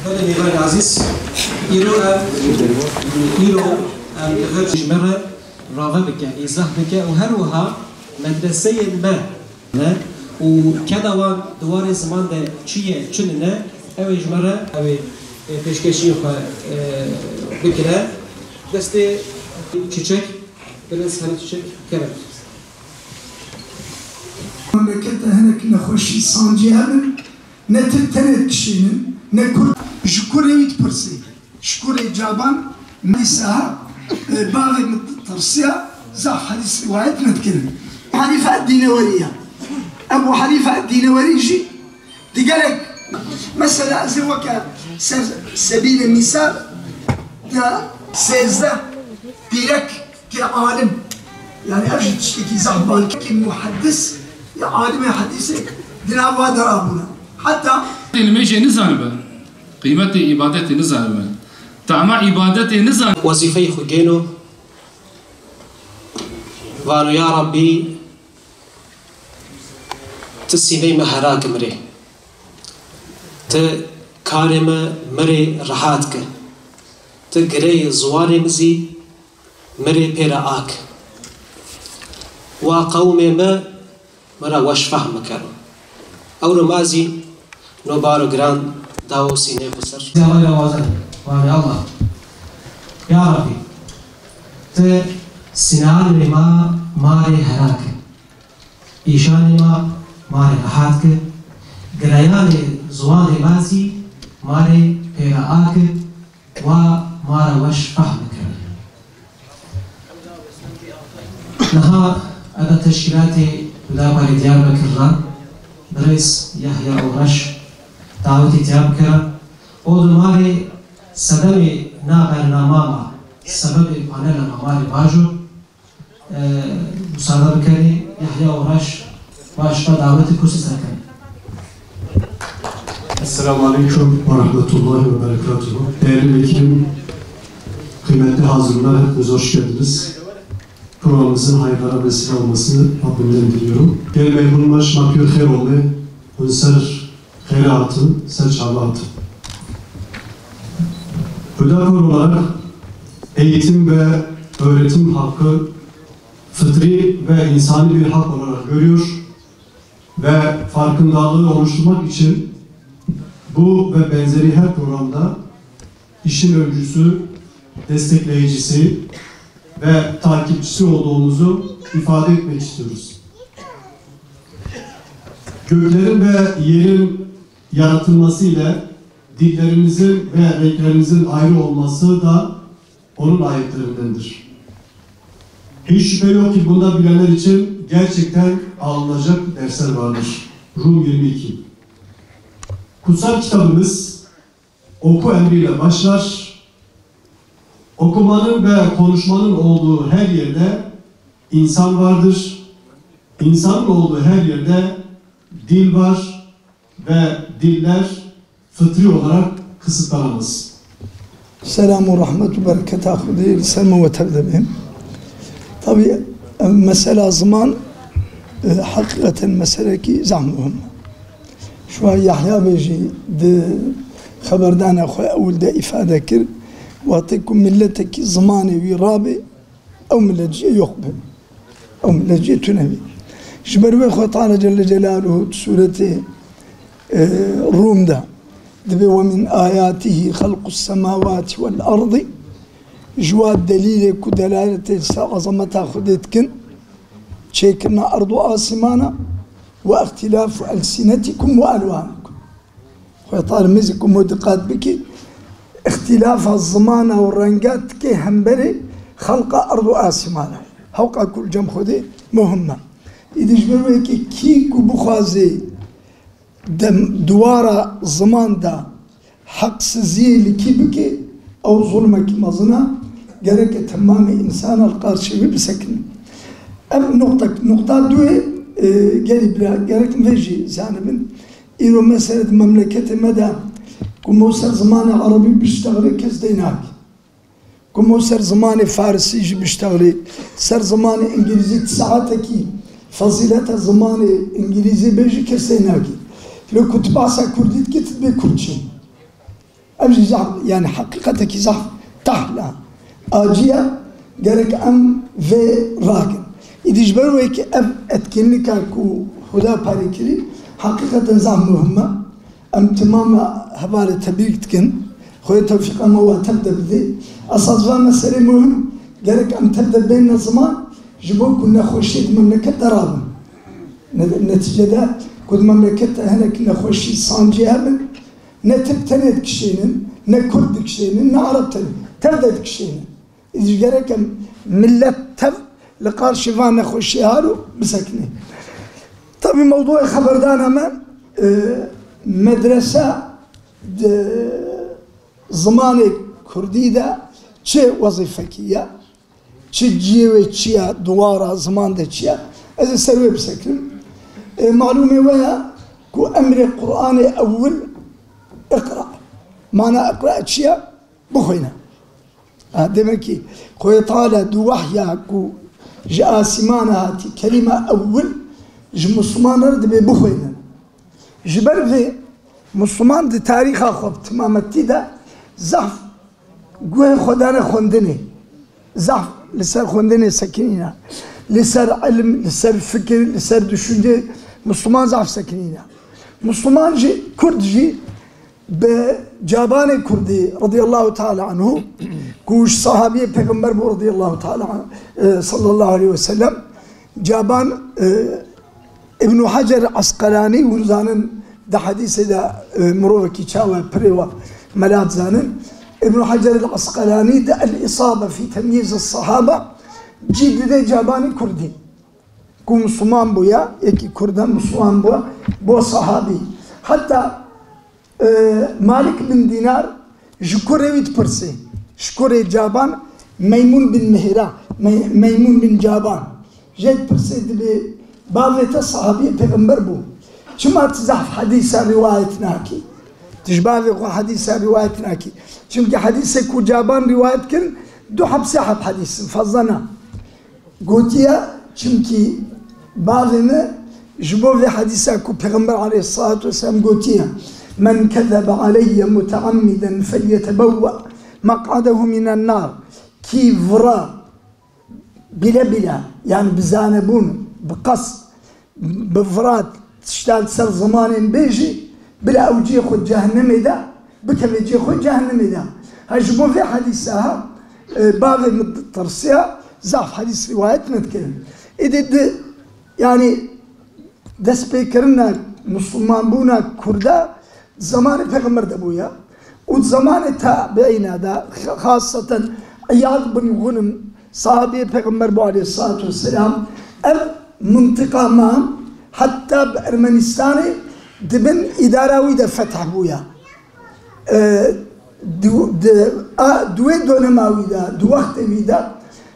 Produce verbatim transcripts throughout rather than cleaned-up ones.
Belê mêvanê ezîz, îro em, îro em li vir ji me re rave bike, îzah bike û her wiha medreseyên me ne û keda wan di warê ziman de çi ye, çi nine, ew ê ji me re, ew ê, e, pêşkêşiyê xwe, e, bikire. Destê Çiçek, Birêz Hemî Çiçek, kerem. Memlekete hinek nexweşî sancî hebin, ne Tirk tenê dikişînin, ne Kurd. Ji kurê wî dipirsî. Ji kurê caban, mesela, e, bavê min tirsiya, zaf hedîs rîwayet nedikirin. Hanîfe Dînewerî ya. Ebu Hanîfe Dînewerî jî di gelek, mesela, ez ê weke ser sebîlê mîsal de sêzdeh pîrek ke alim, yani ev jî tiştekî zaf bankekî muheddis ya alimê hedîsê di nav wa de rabûne. Heta Nimêjê nizanibe, qîmetê îbadetê nizanibe, tama îbadetê nizanibe. Wezîfeyê xwe gêno, vano, ya Rabbî, tu sîneyê me herak mirê. Tu karê me mirê rehat ke. Tu gireyê ziwanê min zî mirê pê re ak. Wa qewmê me, me re weş fehm bikero. Ewro ma zî no baro giran dawo sînê xwe ser. Ya Allah, ya Allah. Ya Rabbî, tu sîneanê ma marê herak e. Îşanê ma marê rehat ke. Gireyanê ziwanê ma zî marê pê re ak. Wa ma re weş fehm bikeve. Niha ebe teşkîlatê Huda Parê Diyarbekir re birêz Yahya Oreş dawetê tiya bikira. O di marê sedemê na bernama ma, sebebê panela ma marê bajo. Musade bikenê, Yahya Oreş, baş ve daveti kursê serkevî. Esselamu Aleyküm ve Rahmetullahi ve Berekatuhu. Değerli vekilim, kıymetli hazırlar, hepiniz hoş geldiniz. Programımızın hayırlara vesile olmasını Rabbimden diliyorum. Gelmeye bulunma şmakür xêr olme, hünser Xêre hatin, ser çava hatin. Hüdapar olarak eğitim ve öğretim hakkı fıtri ve insani bir hak olarak görüyor ve farkındalığı oluşturmak için bu ve benzeri her programda işin öncüsü, destekleyicisi ve takipçisi olduğumuzu ifade etmek istiyoruz. Göklerin ve yerin yaratılması ile dillerimizin ve renklerinizin ayrı olması da onun ayetlerindendir. Hiç şüphe yok ki bunda bilenler için gerçekten alınacak dersler vardır. Rum yirmi iki. Kutsal kitabımız oku emriyle başlar. Okumanın ve konuşmanın olduğu her yerde insan vardır. İnsanın olduğu her yerde dil var ve diller fıtri olarak kısıtlanamaz. Selam û rehmet û bereketa Xwedê li ser me we tev de be. Tabî, ev mesela ziman, e, heqîqeten meselekî zehf muhim e. Şiwa Yahya bê jî di xeberdana xwe ewil de îfade kir, wextê ku miletekî zimanê wî rabê, ew milet jî yok be. Ew milet jî tune bî. Ji ber wê Xwe Teala Celle Celaluhu di sûretê, e, Rûm de dibê, "Ve min ayatihi xelqus semawati vel ardi." Ji wa delîlê ku delaletê li ser ezameta Xwedê dikin, çêkirina erd û asîmana, "Ve îxtîlafu elsinetikum ve elwanikum." Xwedê Teala mêzî ku me diqat bikî, îxtîlafa zimana û renga dike hemberê xelqa erd û asîmana. Hewqa ku li cem Xwedê muhim e. Îdî ji ber wê yekê kî ku bixwaze dem-, di wara ziman de heqsiziyê li kî bike, ew zulmekî mezin e, gereke temamê însana li qarşê wî bisekine. Ev nuqtek, nuqta duyê, e, gelî bira, gerek vê jî zanibin. Îro mesele di memleketê me de ku mo ser zimanê erebî biştexilê kes dey nakî. Ku mo ser zimanê farisî jî biştexilê, ser zimanê îngilîzî ti saetekî fezîleta zimanê îngilîzî bê jî kes dey nakî. Lê ku tu behsa kurdî dikî, tu dibê kurdçî. jî zaf, yani heqîqetekî zaf tehl e. Acî ye, gerek em vê rakin. Îdî ji ber wê ki ev etkinlika ku Huda parê kirî, heqîqeten zaf muhim e. Em timama hevalê tebrîk dikin. Xwedê tewfîqa me wa tev de bidê. Esas va meselê muhim, gerek em tev de bêne ziman, ji bo ku nexweşiyê di memleket de rabin. Ne-, netîcede ku di memleket de hinek nexweşî, sancî hebin, ne Tirk tenê dikişênin, ne Kurd dikişênin, ne Ereb tenê. Tev de dikişênin. Îdî gerek em millet tev li qarşî van nexweşiyê halo bisekinê. Tabî mewdûyê xeberdana me, e, medrese di zimanê kurdî de çi wezîfekî ye, çi cihê wê çi ye, di wara ziman de çi ye, ez ê ser wê bisekinim. E, malûmê we ye ku emrê Qur'anê ewil iqra. Mana iqra çi ye? Bixwîne. Ha, demek ki Xwedê Teala di wehya ku ji asîmana hatî, kelîma ewil ji Mislimanan re dibê bixwînin. Ji ber vê Misliman di tarîxa xwe bi timametî de zaf guhê xwe dane xwendinê. Zaf li ser xwendinê sekinîne. Li ser ilm, li ser fikir, li ser düşünce Misliman zaf sekinîne. Misliman jî, Kurd jî bi Cabanê Kurdî radiyallahu teala anhu, ku ji sahabiyê Pêxember bû radiyallahu teala anh, e, sallallahu aleyhi ve sellem, Caban, e, Îbnû Hecer Esqelanî, hûn zanin di hedîsê de, e, mirovekî çawa pirê wa mela dizanin. Îbnû Hecer el Esqelanî di El-Îsabe fî Temyîz es-Sahabe cî dide Cabanê Kurdî. Ku Misliman bûye, yekî Kurd e Misliman bûye, bo sahabî. Heta, e, Malik bin Dînar ji kurê wî dipirse. Ji kurê Caban, Meymûn bin Mihra, Mey-, Meymûn bin Caban. Jê dipirse, dibê bavê te sahabiyê Pêxember bû. Çima tu zehf hedîsa rîwayet nakî? Tu ji bavê xwe hedîsa rîwayet nakî. Çimkî hedîsê ku Caban rîwayet kirin, du heb sê heb hedîs in, fazla na. Gotiye, çimkî bavê me ji bo vê hedîsa ku Pêxember aleyhissalatu vesselam gotiye, "Men kezebe aleyye muteammiden felyetebewwe meq'adehu minen nar." Kî vira bile bile, yani bi zanebûn, bi qest, bi vira tişta li ser zimanên bê jî, bila ew cihê xwe cehennemê de, bikeve cihê xwe cehennemê de. Ha, ji bo vê hedîsa ha, e, bavê min tirsiya, zaf hedîs rîwayet nedikirin. Êdî di, yani, destpêkirina Mislimanbûna Kurda di zemanê Pêxember de bûye. Û di zemanê tabiîna de, xaseten Îyad bin Gunim, sahabiyê Pêxember bû aleyhissalatu vesselam, ev mintiqa ma heta bi Ermenistanê di bin îdara wî de fetih bûye. E, di, di, a, di wê dönema wî de, di wextê wî de,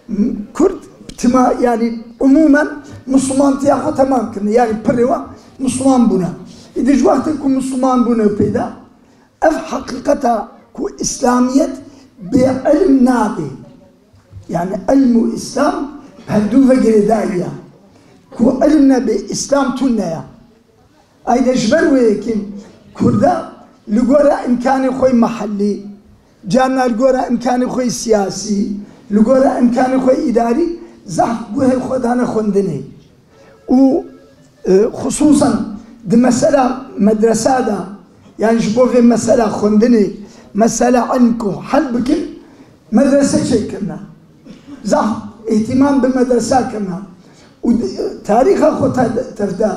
m-, Kurd tima, yani umumen Mislimantiya xwe temam kirine. Yani pirê we Misliman bûne. Îdî ji wextê ku Misliman bûne pê de, ev heqîqeta ku Îslamiyet bê ilm nabe. Yani ilm û Îslam her du ve girêdayî ye. Ku ilm nebe, Îslam tune ye. Ayde ji ber wê yekê Kurda li gora îmkanê xwe yê mehellî, carna li gora îmkanê xwe yê siyasî, li gora îmkanê xwe yê îdarî zehf guhê xwe dane xwendinê. Û, e, xisûsen di mesela medresa de, yani ji bo vê mesela xwendinê, mesela ilm ku hel bikin, medrese çêkirine. Zaf îhtîmam bi medresa kirine. Û di-, tarîxa xwe te-, tevde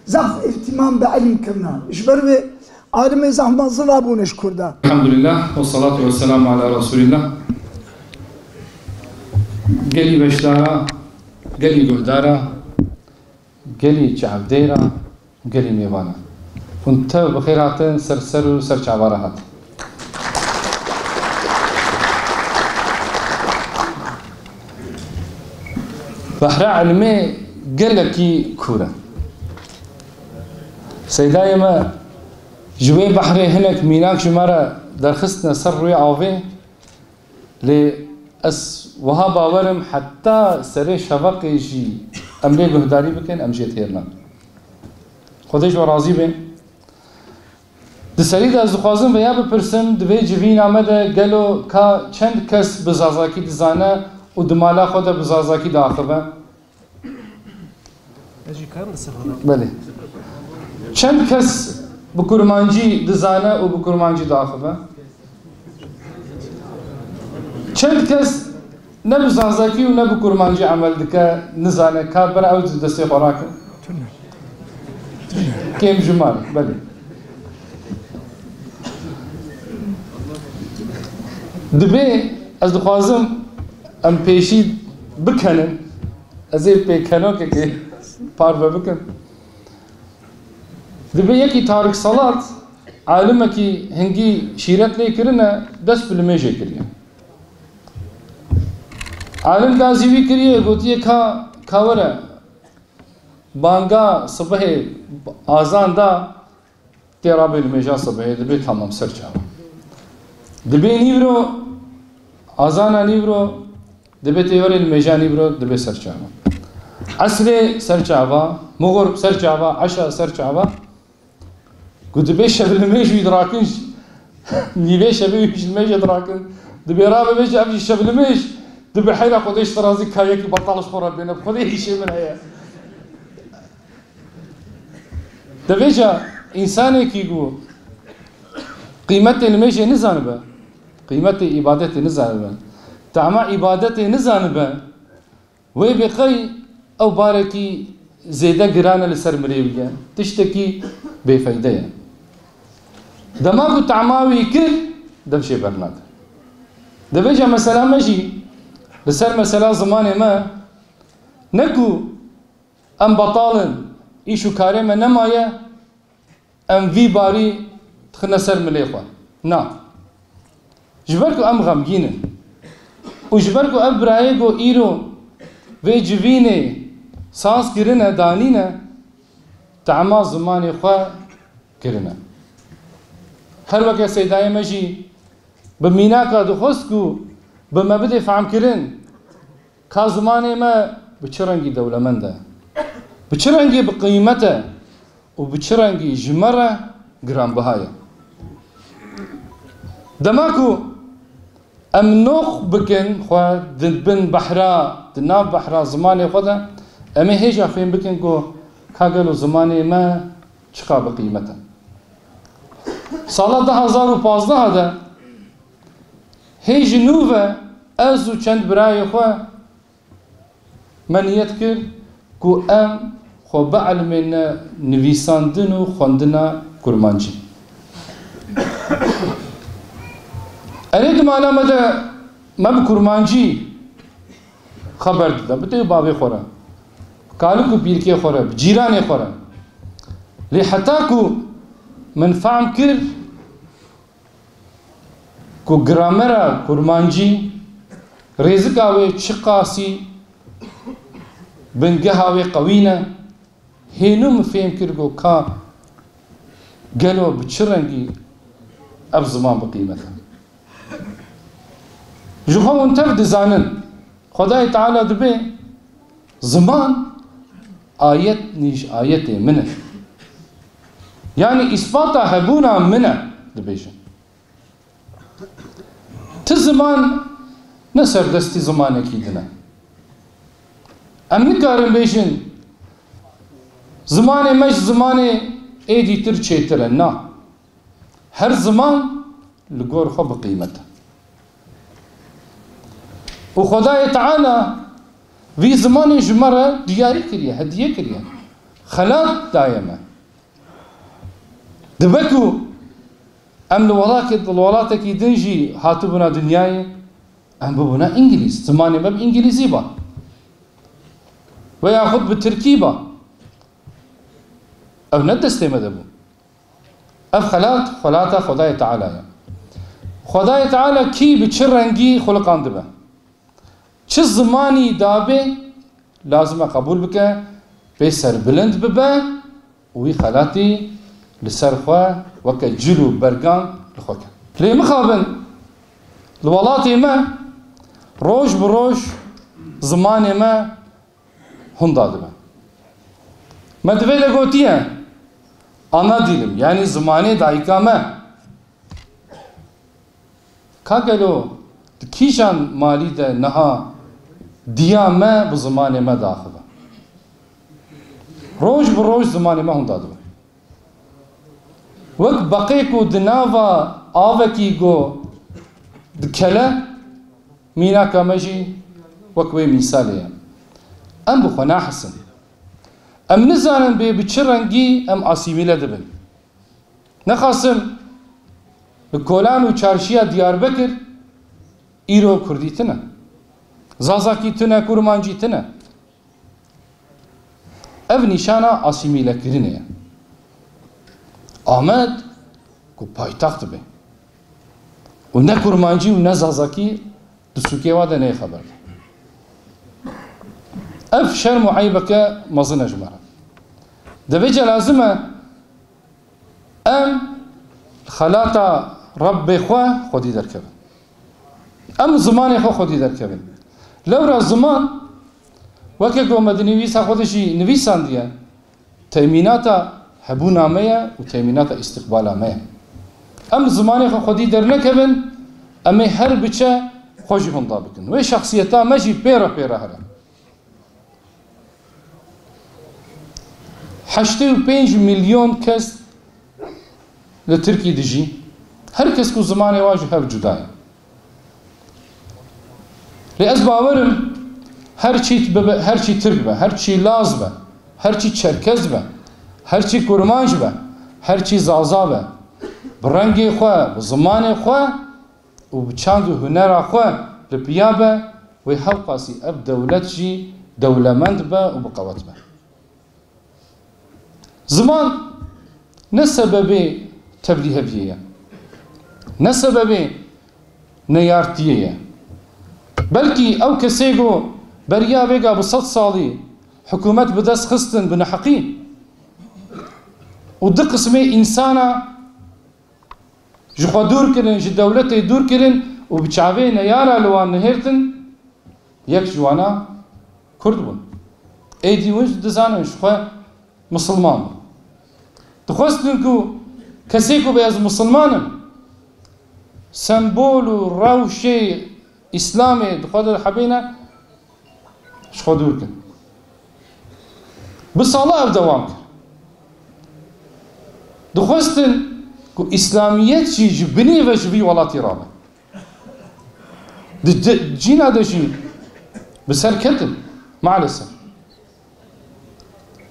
zaf îhtîmam bi ilm kirine. Ji ber wê alimê zaf mezin rabûne ji Kurda. Elhamdülillah, ve salatu ve selamu ala Resulillah. Gelî beşdara, gelî guhdara, gelî çavdêra, gelî mêvana. Hûn tev bi xêr hatin, ser ser û ser çava re hatin. Behra ilmê gelekî kûr e. Seydayê me ji wê behrê hinek mînak ji me re derxistine ser rûyê avê. Lê ez wiha bawer im, heta serê şeveqê jî em lê guhdarî bikin, em jê têr nabin. Xwedê ji we razî be. Di serî de ez dixwazim vêya bipirsim, di vê civîna me de gelo ka çend kes bi zazakî dizane û di mala xwe de bi zazakî diaxive? Ez jî karim li ser xwe vekim. Belê. Çend kes bi kurmancî dizane û bi kurmancî diaxive? Çend kes ne bi zazakî û ne bi kurmancî emel dike, nizane, ka bera ew destê xwe rakin? Tune. Kêm jimar, belê. Dibê, ez dixwazim em pêşî bikenin, ez ê pêkenokekê parve bikim. Dibê yekî Tarik Salat, alimekî hingî şîret lê kirine, dest bi limêjê kiriye. Alim gazî wî kiriye, gotiye ka, ka were, banga sibehê azan da, tê rabê limêja sibehê, dibê tamam ser çava. Dibê nîvro, azana nîvro, dibê tê were limêja nîvro, dibê ser çava. Esrê ser çava, muxurb ser çava, eşa ser çava. Ku dibê şevlimêj wî dirakin, nîvê şevê wî ji limêjê dirakin. Dibê rabe bêje ev jî şevlimêj, dibê heyra Xwedê ji te razî ka yekî betal ji xwe re bêne, bi Xwedê îşê min heye. Te vêca însanekî ku qîmetê limêjê nizanibe, qîmetê îbadetê nizanibe, tama îbadetê nizanibe, wê bê qey ew barekî zêde giran e li ser mirê wî ye, tiştekî bêfeyde ye. Dema ku tama wî kir, dev jê bernade. Di vêca mesela me jî, li ser mesela zimanê me, ne ku em betal in, îş û karê me nemaye, em vî barî dixine ser milê xwe. Na. Ji ber ku em xemgîn in û ji ber ku ev birayê ku îro vê civînê saz kirine, danîne, tema zimanê xwe kirine. Her weke seydayê me jî bi mînaka dixwest ku bi me bidê fehmkirin, ka zimanê me bi çi rengî dewlemend e, bi çi rengî bi qîmet e û bi çi rengî ji me re giranbiha ye. Dema ku em noq bikin xwe di bin behra, di nav behra zimanê xwe de, em ê hêja fêm bikin ku ka gelo zimanê me çiqa bi qîmet e. Sala du hazar û pazdeh de hê ji nû ve ez û çend birayê xwe me niyet kir ku em xwe bielmêne nivîsandin û xwendina kurmancî. Erê di mala me de me bi kurmancî xeber dide, bi dê û bavê xwe re, bi kalik û pîrkê xwe re, bi cîranê xwe re. Lê heta ku min fehm kir, ku gramera kurmancî, rêzika wê çiqasî bingeha wê qewî ne, hênû min fêm kir ku ka gelo bi çi rengî ev ziman bi qîmet e. Ji xwe hûn tev dizanin, Xwedayê Teala dibê ziman ayet nîş ayetê min e. Yanî îsbata hebûna min e, dibêjin. Ti ziman ne serdestî zimanekî din e. Em nikarin bêjin, zimanê me ji zimanê êdî tir çêtir e. Na. Her ziman li gor xwe bi qîmet e. Û Xwedayê Teala vî zimanê ji me re diyarî kiriye, hediye kiriye. Xelat daye me. Dibe ku em li welatê-, li welatekî din jî hatibûna dinyayê, em bibûna îngilîz. Zimanê me bi îngilîzî ba. Veya xwe bi tirkî ba. Ev ne destê me de bû. Ev xelat, xelata Xwedayê Teala ye. Xwedayê Teala kî bi çi rengî xuliqandibe? Çi zimanî dabê, lazim e qebûl bike, pê serbilind bibe û wî xelatî li ser xwe weke cil û bergan li xwe ke. Lê mixabin, li welatê me roj bi roj zimanê me hunda dibe. Me di vê de gotiye, Ana dilim, yanî zimanê dayika me. Ka gelo di kîjan malî de niha diya me bi zimanê me diaxive? Roj bi roj zimanê me hûn dadibe. Wek beqê ku di nava avekî ku dikele, mînaka me jî wek wê mîsalê ye. Em bi xwe nahisin. Em nizanin bê bi çi rengî em asîmîle dibin. Nexasim li Kolan û Çarşiya Diyarbekir îro Kurdî tune. Zazakî tune, Kurmancî tune. Ev nîşana asîmîlekirinê ye. Amed ku paytext be û ne Kurmancî û ne Zazakî di sûkê wa de neyê xeber de. Ev şerm û eybeke mezin e ji me re. Devêce lazim e em li xelata Rebbê xwe xwedî derkevin. Em zimanê xwe xwedî derkevin. Lewra ziman, weke ku me di nivîsa xwe de jî nivîsandiye, temînata hebûna me ye û temînata îstiqbala me ye. Em zimanê xwe xwedî dernekevin, em ê her biçe xwe jî hunda bikin. Wê şexsiyeta me jî pê re pê re here. Heştê û pênc milyon kes li Tirkî dijî. Her kes ku zimanê wa ji hev cuda ye. Lê ez bawer im, her çî bibe, her çî Tirk be, her çî Laz be, her çî Çerkez be, her çî Kurmanc be, her çî Zaza be, bi rengê xwe, bi zimanê xwe û bi çand û hunera xwe li piya be, wê hewqasî ev dewlet jî dewlemend be û bi qewet be. Ziman ne sebebê tevlîheviyê ye, ne sebebê neyartiyê ye. Belkî ew kesê ku beriya vêga bi sed salî hikûmet bi dest xistin bi neheqî û du qismê însana ji xwe dûr kirin, ji dewletê dûr kirin û bi çavê neyara li wan nihêrtin, yek ji wana Kurd bûn. Êdî hûn jî dizanin ji xwe misilman bûn. Dixwestin ku kesê ku bê ez misilman im, sembol û rewşê Îslamê di xwe de hebîne, ji xwe dûr kin. Bi sala ev dewam kir. Dixwestin ku Îslamiyet jî ji binê ve ji vî welatî rabe. Di, di cîna de jî bi ser ketin, maalesef.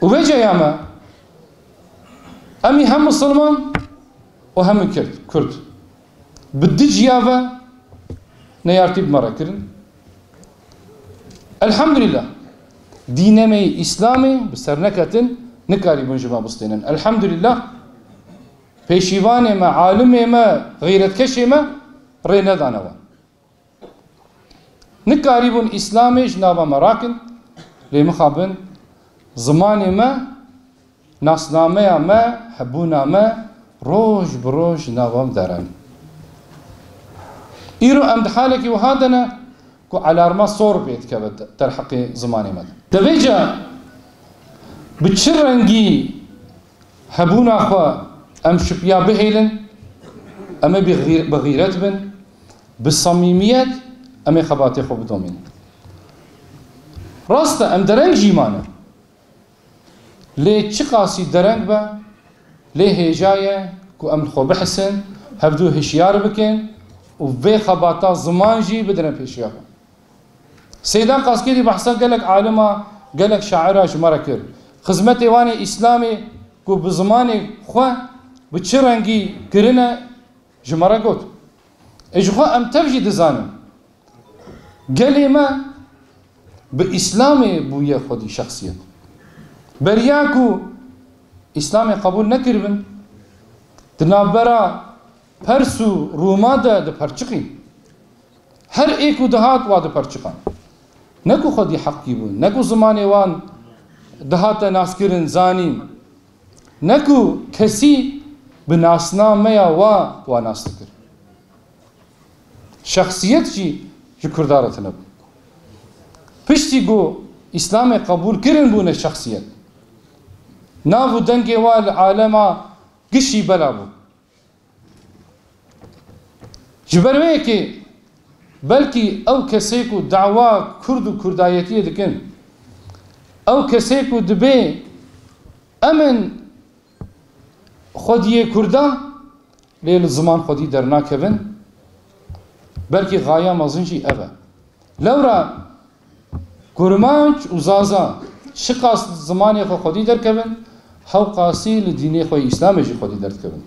Û vêceya me, em ê hem misilman û hem kird, kurd. Bi du ciya ve neyartî bi me re kirin. Elhamdulillah. Dîne me yê Îslamê bi ser neketin, nikarîbûn ji me bistênin. Elhamdulillah. Pêşîvanê me, alimê me, xîretkeşê me rê nedane wan. Nikarîbûn Îslamê ji nava me rakin, lê mixabin zimanê me, nasnameya me, hebûna me roj bi roj ji nava me deranî. Îro em di halekî wiha de ne ku alarma sor pê dikeve derheqê zimanê me de. Devêca bi çi rengî hebûna xwe em şipiya bihêlin, em ê bi xî-, bi xîret bin, bi samîmiyet em ê xebatê xwe bidomînin. Rast e, em dereng jî mane. Lê çiqasî dereng be, lê hêja ye ku em li xwe bihisin, hevdû hişyar bikin û vê xebata ziman jî bidine pêşiya xwe. Seyda Qaskêdî behsa gelek alima, gelek şaira ji me re kir. Xizmetê wan ê Îslamê ku bi zimanê xwe bi çi rengî kirine, ji me re got. Ê ji xwe em tev jî dizanin. Gelê me bi Îslamê bûye xwedî şexsiyet. Beriya ku Îslamê qebûl nekiribin, di navbera Pers û Rûma de diperçiqîn. Her ê ku dihat wa diperçiqan. Ne ku xwedî heqkî bûn, ne ku zimanê wan dihate naskirin, zanîn, ne ku kesî bi nasnameya wa wa nas dikir. Şexsiyet jî ji Kurda re tune bû. Piştî ku Îslamê qebûl kirin bûne şexsiyet. Nav û dengê wa li alema gişî bela bû. Ji ber wê yekê belkî ew kesê ku dawa Kurd û Kurdayetiyê dikin, ew kesê ku dibê em in xwediyê Kurda, lê li ziman xwedî dernakevin, belkî xaya mezin jî ev e. Lewra Kurmanc û Zaza çiqas zimanê xwe xwedî derkevin, hewqasî li dînê xwe yê Îslamê jî xwedî derdikevin.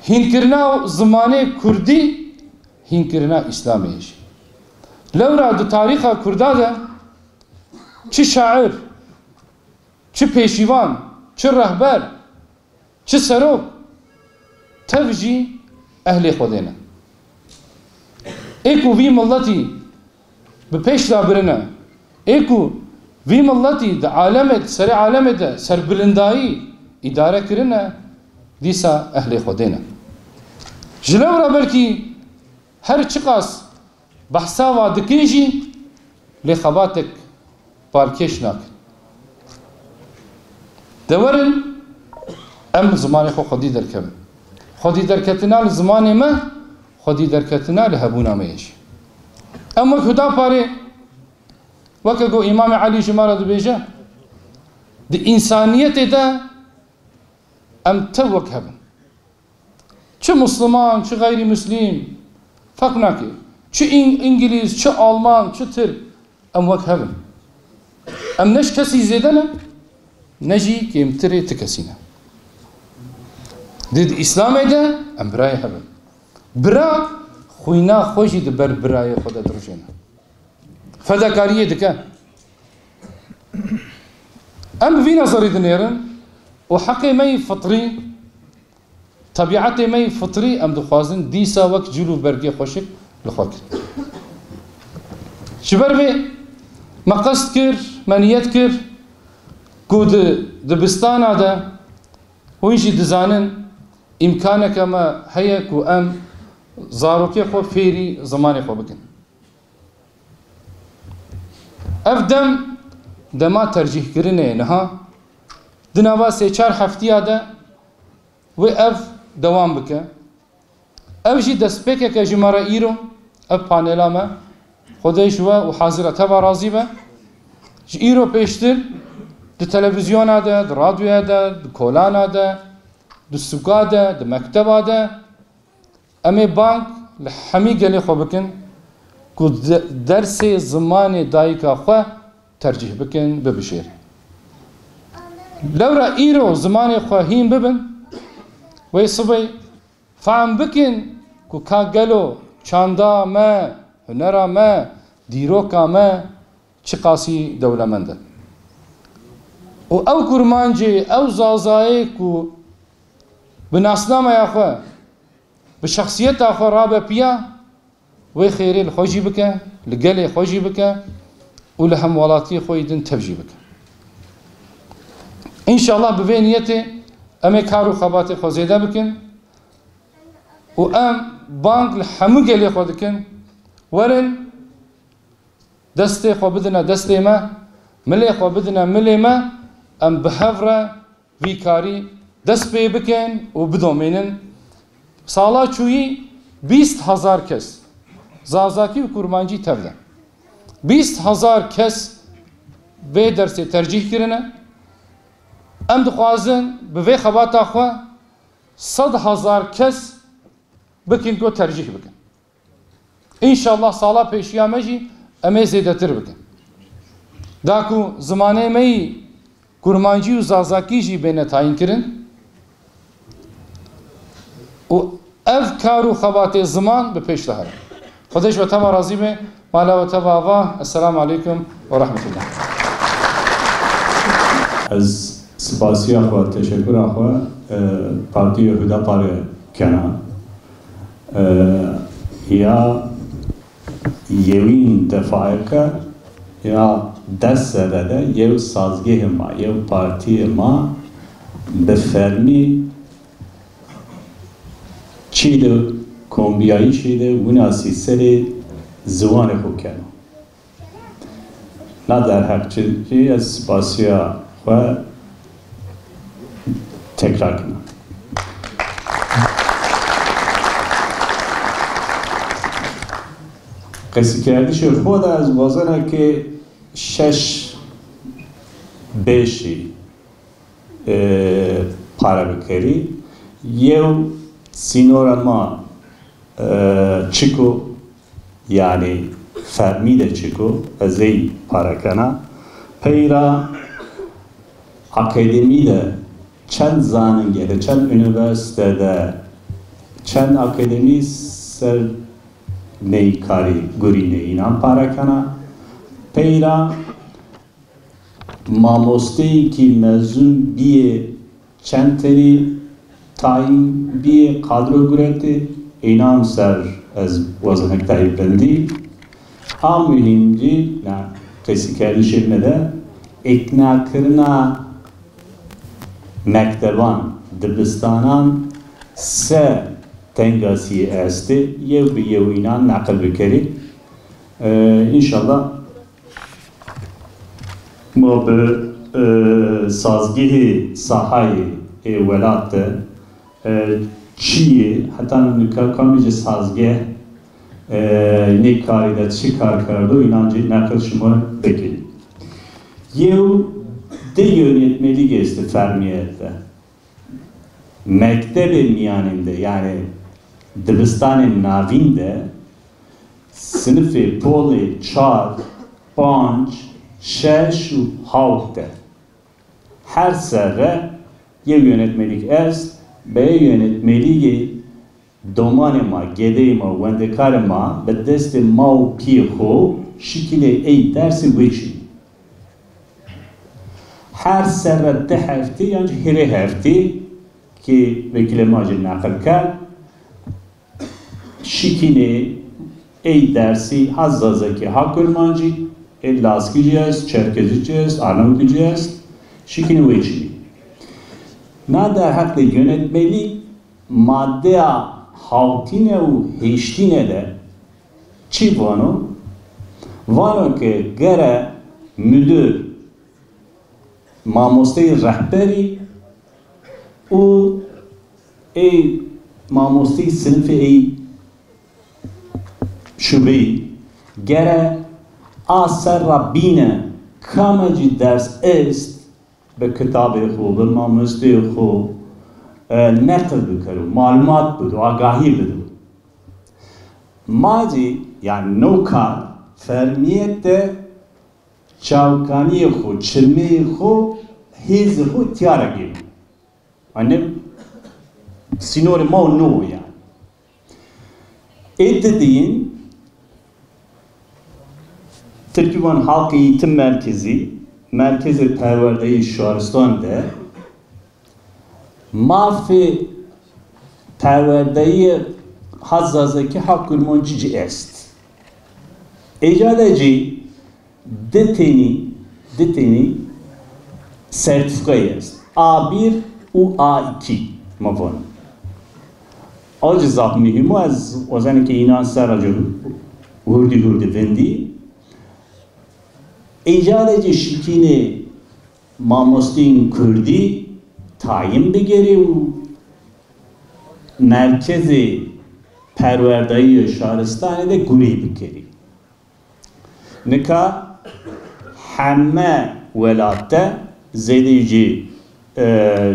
Hînkirina zimanê Kurdî, hînkirina Îslamê ye jî. Lewra di tarîxa Kurda de çi şair, çi pêşîvan, çi rehber, çi serok, tev jî ehlê Xwedê ne. Ê ku vî miletî bi pêş de birine, ê ku vî miletî di alemê, di serê alemê de serbilindayî îdare kirine, dîsa ehlê Xwedê ne. Ji lewra belkî her çiqas behsa wa dikin jî, lê xebatek balkêş nakin. De werin, em zimanê xwe xwedî derkevin. Xwedî derketina li zimanê me, xwedî derketina li hebûna me ye jî. Em wek Hudaparê, weke ku Îmamê Elî ji me re dibêje, di însaniyetê de em tev wek hev in. Çi Musliman, çi xeyrî Muslîm, ferq nake. Çi Îng-, Îngilîz, çi Alman, çi Tirk, em wek hev in. Em ne ji kesî zêde ne, ne jî kêmtirê ti kesî ne. Di, di Îslamê de em birayê hev in. Bira xwîna xwe jî di ber birayê xwe de dirijêne. Fedakariyê dike. Em bi vî nezerî dinêrin û heqê me yî fitrî, tebîetê me yî fitrî em dixwazin dîsa wek cil û bergê xweşik li xwe kirin. Ji ber vê me qest kir, me niyet kir ku di dibistana de hûn jî dizanin îmkaneke me heye ku em zarokê xwe fêrî zimanê xwe bikin. Ev dem dema tercîhkirinê ye niha, di nava sê çar heftiya de wê ev dewam bike. Ev jî destpêkeke ji me re îro, ev panela me, Xwedê ji we û hazira teva razî be. Ji îro pêştir di televîzyona de, di radyoya de, di kolana de, di sûka de, di mekteba de, em ê bang li hemî gelê xwe bikin ku de-, dersê zimanê dayika xwe tercîh bikin, bibijêrin. Lewra îro zimanê xwe hîn bibin, wê sibê fehm bikin ku ka gelo çanda me, hunera me, dîroka me çiqasî dewlemend e. Û ew kurmancê, ew zazayê ku bi nasnameya xwe, bi şexsiyeta xwe rabe piya, wê xêrê li xwe jî bike, li gelê xwe jî bike û li hemwelatiyê xwe yî din tev jî bike. Înşallah bi vê niyetê em ê kar û xebatê xwe zêde bikin û em bang li hemû gelê xwe dikin, werin destê xwe bidine destê me, milê xwe bidine milê me, em bi hev re vî karî dest pê bikin û bidomînin. Sala çûyî bîst hezar kes Zazakî û Kurmancî tev de. Bîst hezar kes vê dersê tercîh kirine. Em dixwazin bi vê xebata xwe sed hezar kes bikin ku tercîh bikin. Înşallah sala pêşiya me jî em ê zêdetir bikin. Da ku zimanê me yî Kurmancî û Zazakî jî bêne tayînkirin û ev kar û xebatê ziman bi pêş de here. Xwedê ji we teva razî be, mala we teva ava. Esselamu aleykum ve rahmetullah. Ez spasiya xwe, teşekura xwe, e, Partiyê Hudaparê kena. E, ya yewîn defayeke ya des serre de yew sazgehê ma, yew partiyê ma bi fermî çî de kombiyayîşê de winasî serê ziwanê xwe keno. Na derheq çi, çi ez spasiya xwe tekrar kirim. Qesikerdişê xwe de ez wazena ki şeş beşî, e, pare bikerî. Yew sînora ma, e, çiko, yanî fermî de çiko, ez ey pare kena. Peyra akademî de çend zanîngeh de, çend unîversîte de, çend akademî ser ney karî gurînê înan pare kena. Peyra mamosteyekî mezûn biyê çend tenî tayîn biyê kadro guretê, înan ser ez wazena ki taybendî. A muhîmcî, na qesikerdişê me de îqnakirina mekteban, dibistanan se tengasiyê estê, yew bi yew înan neqil bikerî. Ee, înşallah ma bi, e, sazgehê sahayê ê welat de, e, çi yê, heta nika kamî ji sazgeh, e, nê karî de çi kar kerdo, înan jî neqil ji me bikî. Yew di yönetmelik estê fermiyet de. Mektebê miyanîn de, yanî dibistanên navîn de, sinifê polê çar, panc, şeş û hawt de. Her serre yew yönetmelik est, bi yönetmelîgê domanê ma, gedeyê ma, wendekarê ma, bi destê ma û piyê xwe şikilê ey dersê wê çî. Her serre di heftê yan jî hêrê heftê ki wekîlê ma jî neqil kir, şikînê ey dersî ha zazakî, ha kurmancî, ê laskî jî est, çerkezî jî est, arnavutî jî est, şikînê wê çî. Na derheq de yönetmelî maddeya hawtîne û hêştîne de çi vano? Vano ke gere müdür, mamosteyê rehberî û ê mamosteyê sinifê ê şubeyî gere a serra bîne kame jî ders est, bi kitabê xwe, bi mamosteyê xwe, e, neqil bikero, malumat bido, agahî bido. Ma jî, yanî no kar, fermiyet de çavkaniyê xwe, çirmeyê xwe, hêzê xwe tiyare gêno. Yanî sînorê ma no yanî. Ê didiyîn, Tirkî van halkê eğitim merkezî, merkezê perwerdeyê şaristan de mafê perwerdeyê ha zazakî ha kurmancî jî est. Êca de jî Di tenî, di tenî sertîfîkayê est. A bir û A iki me von. Ew jî zaf muhîm e, ez wazenekê înan ser re jî hurdî hurdî vindî. Îca de jî şikînê mamosteyên kurdî tayîn bigerî û merkezê perwerdayî şaristanê de gurî bikerî. Nika heme welat de, zêdeyî jî, e,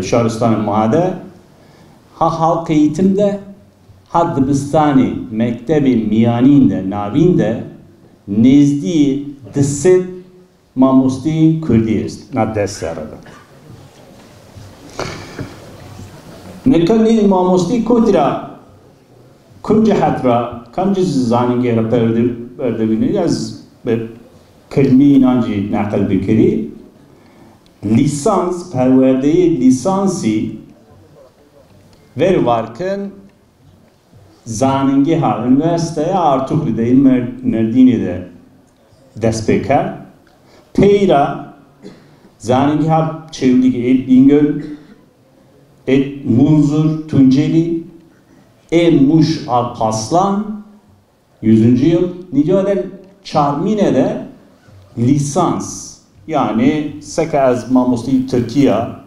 şaristanê ma de, ha halkê eğitim de, ha dibistanê, mektebê miyanîn de, navîn de, nêzdî di sed mamosteyên kurdî est. Na des serre de. Nika nê mamosteyê kotî ra, ku cihet ra, kam jî zanîngeh ra perde-, perde bîne, ez bi kilmî înan jî neqil bikirî. Lîsans, perwerdeyê lîsansî ver var kin, Zanîngeha Unîversîteya Artuklû de yên Mer-, Merdînê de dest pê kir. Peyra zanîngeha Çewlîgê ê Bîngöl, ê Munzur Tuncelî, ê Mûş Alparslan, yüzüncü yıl, nîca de Çarmîne de lîsans, yanî seke ez mamosteyî Tirkî ya,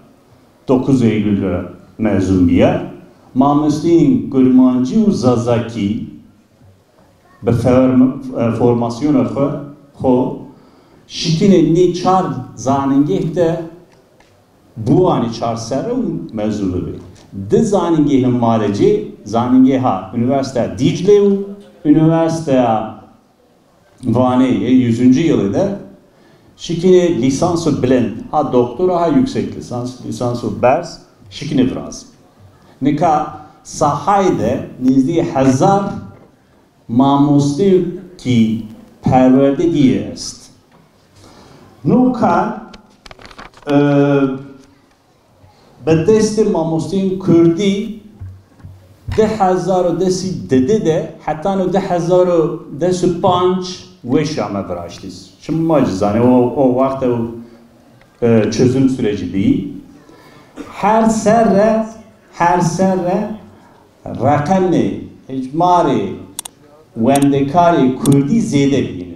dokuz Eylül re mezûn bîye. Mamosteyên Kurmancî û Zazakî Bi form-, e, formasyona xwe, xwe şikînê nê çar zanîngeh de biwanî çar serre û mezû bibî. Di zanîngehên malê cê, zanîngeha Unîversîteya Dîclê û Unîversîteya Vanê yê yüzüncü yılê de şikînê lîsansu bilind, ha doktora, ha yüksek lisans, lîsansu berz, şikînê virazî. Nika sahayê de nêzdî hezar mamosteyekî perwerdedî est. Nûka, e, bi destê mamosteyên kurdî di hezar û desî didê de hetan û di hezar û des û panc weşa me viraştî. Çima cizane o, o wext ew, e, çözüm süreci bî. Her serre, her serre reqemê, hicmarê wendekarê kurdî zêde bî.